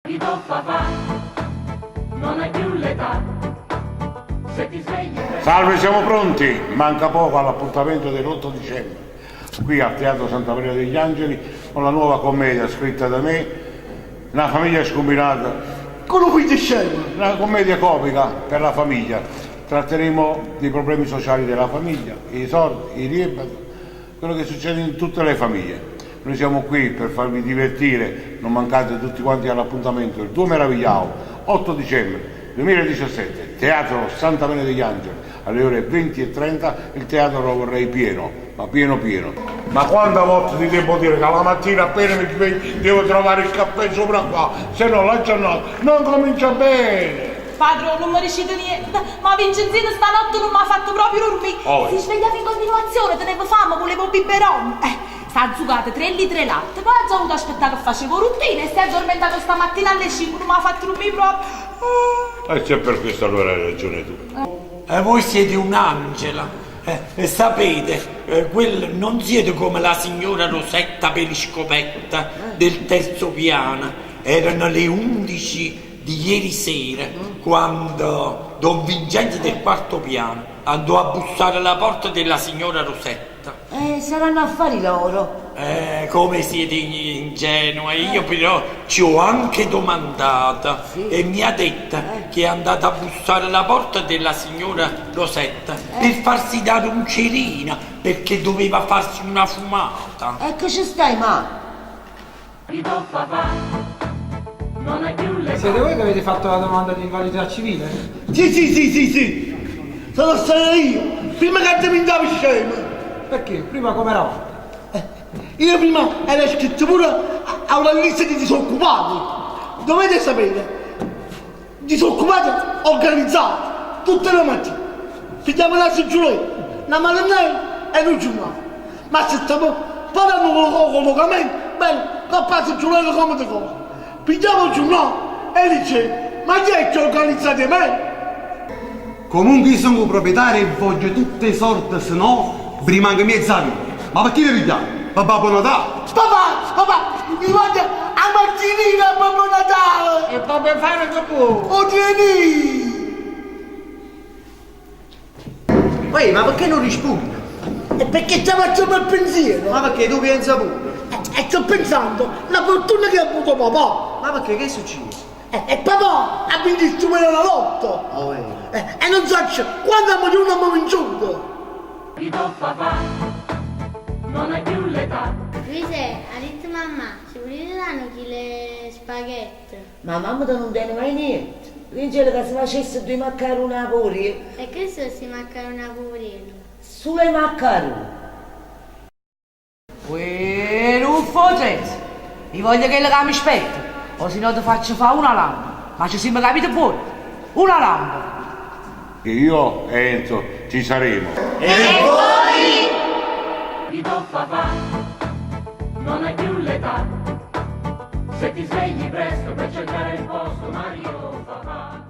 Papà, non hai più l'età. Se ti svegli Salve, siamo pronti! Manca poco all'appuntamento dell'8 dicembre, qui al Teatro Santa Maria degli Angeli, con la nuova commedia scritta da me, Una famiglia scombinata. Con un figlio scemo. Una commedia comica per la famiglia. Tratteremo dei problemi sociali della famiglia, i soldi, i debiti, quello che succede in tutte le famiglie. Noi siamo qui per farvi divertire, non mancate tutti quanti all'appuntamento il 2 Meravigliao, 8 dicembre 2017, Teatro Santa Maria degli Angeli, alle ore 20.30 il teatro lo vorrei pieno, ma pieno pieno. Ma quante volte ti devo dire che la mattina appena mi sveglio devo trovare il caffè sopra qua, se no la giornata non comincia bene. Padrone, non mi riuscite niente, ma Vincenzino stanotte non mi ha fatto proprio dormire. Oh. Si svegliava in continuazione, teneva fame, volevo un biberon. S'ha zuccato tre litri di latte, poi ha dovuto aspettare che facevo routine e si è addormentato stamattina alle 5, non mi ha fatto dormire proprio. Ah. E se per questo allora hai ragione tu. Voi siete un'angela. E sapete, quel non siete come la signora Rosetta Periscopetta del terzo piano. Erano le 11 di ieri sera quando Don Vincenzo del quarto piano andò a bussare alla porta della signora Rosetta. Saranno affari loro. Come siete ingenua, io però ci ho anche domandata e mi ha detta che è andata a bussare alla porta della signora Rosetta per farsi dare un cerino perché doveva farsi una fumata. E che ci stai, ma? Papà, non hai più l'età. Siete voi che avete fatto la domanda di invalidità civile? Sì, sì, sì, sì, sì. Sono stato io, prima che diventavo scemo. Perché? Prima come eravate? Io prima ero iscritto pure a una lista di disoccupati. Dovete sapere, disoccupati organizzati, tutte le mattine. Pigliamo la seggioletta, una malinella e un giornale. Ma se stiamo parlando con il collocamento, bene, coppa la seggioletta come ti cosa. Pigliamo il giornale e dice, ma chi è che organizzate me? Comunque io sono un proprietario e voglio tutte le sorte, se no vi rimango mezza vita. Ma perché devi pigliare? Per Babbo Natale? Papà, papà, mi voglio a macchinina Babbo Natale! E proprio fare che può! Oh, tieni! Ehi, ma perché non rispondi? E perché ti faccio il pensiero? Ma perché tu pensa pure? E sto pensando, la fortuna che ha avuto papà! Ma perché che è successo? E papà ha vinto il Superenalotto! Oh, eh. E non so quando abbiamo abbiamo vinto! Papà, non hai più l'età. Luise, ha detto mamma, se volete danno chi le spaghetti. Ma mamma te non tiene mai niente. L'ingelo che si facesse due maccheroni a puri, E che sono questi maccheroni a poverello? sulle maccheroni. Uè, Ruffo Zez, io voglio che che mi aspetta, o se no ti faccio fare una lampa. Ma ci siamo capiti buoni? Una lampa. Che io e Enzo ci saremo. E voi? Papà, non hai più l'età. Se ti svegli presto per cercare il posto, Mario, papà.